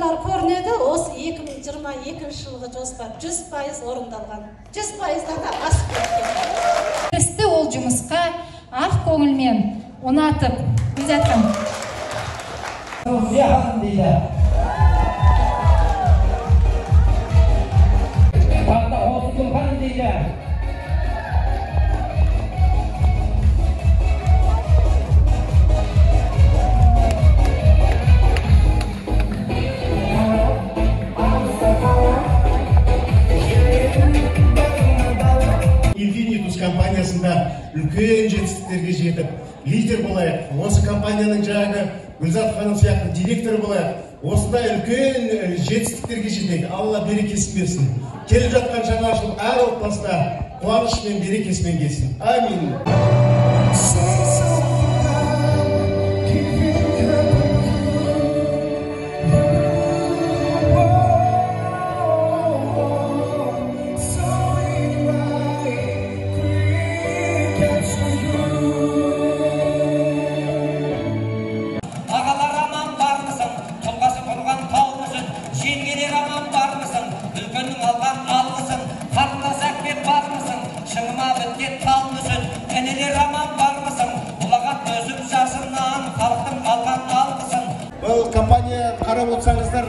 Цифрлар көрінеді, осы 2022 жылғы жоспар 100% орындалған. 100%-дан да асып кеткен. Кірісті ол жұмысқа ақ көңілмен ұнатып, Гүлзат ханым. Ханым дейді. Ханым дейді. Инфинитус компаниясында үлкен жетістіктерге жетіп, лидер болайық. Осы компанияның жаңағы Гүлзат ханым сияқты директоры болайық. Осындай үлкен жетістіктерге жетейік. Алла берекесін берсін. Келіп жатқан жаңа жыл әр отбасына қуаныш пен берекесімен келсін. Амин. Бұл компания қарап отырсаңыздар,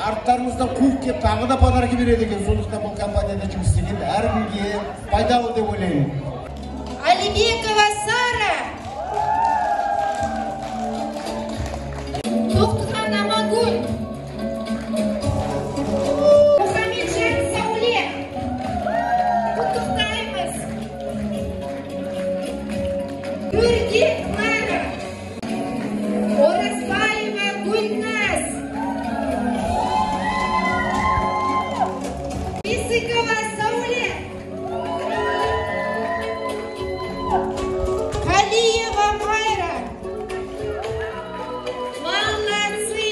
арттарымыздан қуып кеп тағы да подарки береді екен. Сондықтан бұл компанияда жұмыс істеген әркімге пайдалы деп ойлаймын. Алибекова Сара. Тоқтыған Амангүл. Мұхамеджан Сәуле. Құттықтаймыз. Гүрге Клара. Оразбаева Гүлназ. Исыкова Сәуле. Қалиева Майра. Молодцы.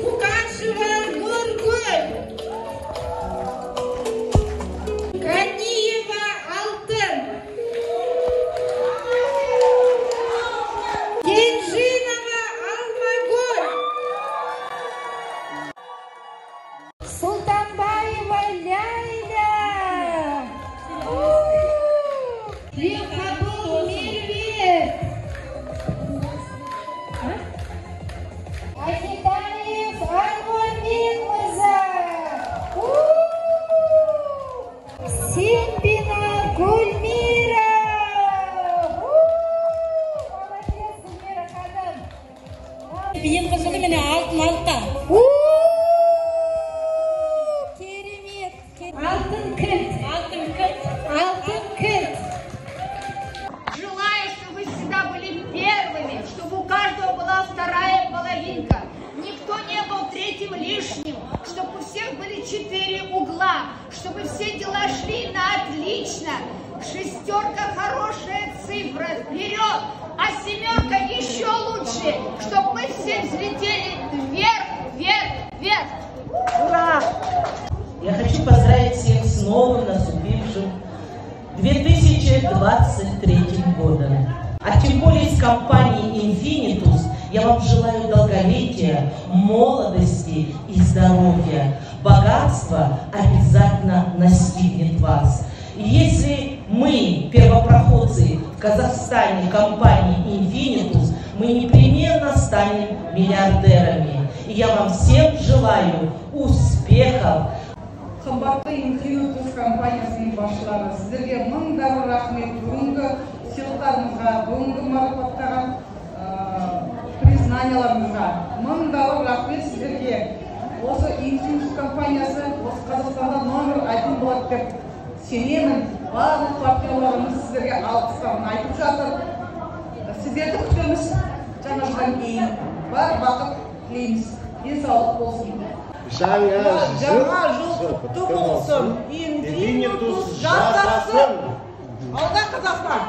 Мукашева Нургүл. Ганиева Алтын. Кенжинова Алмагүл. Султанбаева Ляйля. Тілеуқабыл Меруерт. Ахитаев Ануарбек мырза. Сембина Гүлмира. Молодец, Гүлмира ханым. Биылғы жылы міне алтын алқа. Керемет. Алтын кілт. Алтын кілт. Алтын кілт. Желаю, чтобы вы всегда были первыми, чтобы у каждого была вторая половинка. Никто не был третьим лишним, чтобы у всех были 4 угла, чтобы все дела шли на отлично. Шестерка хорошая цифра, вперед, а семерка еще лучше, чтобы мы все взлетели вверх, вверх, вверх. Ура! Я хочу поздравить всех с новым наступившим 2023 годом. А тем более с компанией Infinitus я вам желаю долголетия, молодости и здоровья. Богатство обязательно настигнет вас. И если мы, первопроходцы в Казахстане компании Infinitus, мы непременно станем миллиардерами. И я вам всем желаю успехов. Қымбатты Infinitus компаниясының басшылары, сіздерге мың да бір рахмет. Бүгінгі сыйлықтарыңызға, бүгінгі марапаттаған признанияларыңызға мың да бір рахмет сіздерге. Осы Infinitus компаниясы осы Қазақстанда номер 1 болады деп сенемін. Барлық партнерларымыз сіздерге алғыстарын айтып жатыр. Сіздерді күтеміз жаңа жылдан кейін. Бар бақыт тілейміз. Денсаулық болсын. Жаңа жыл құтты болсын. Infinitus жасасын. Алға Қазақстан!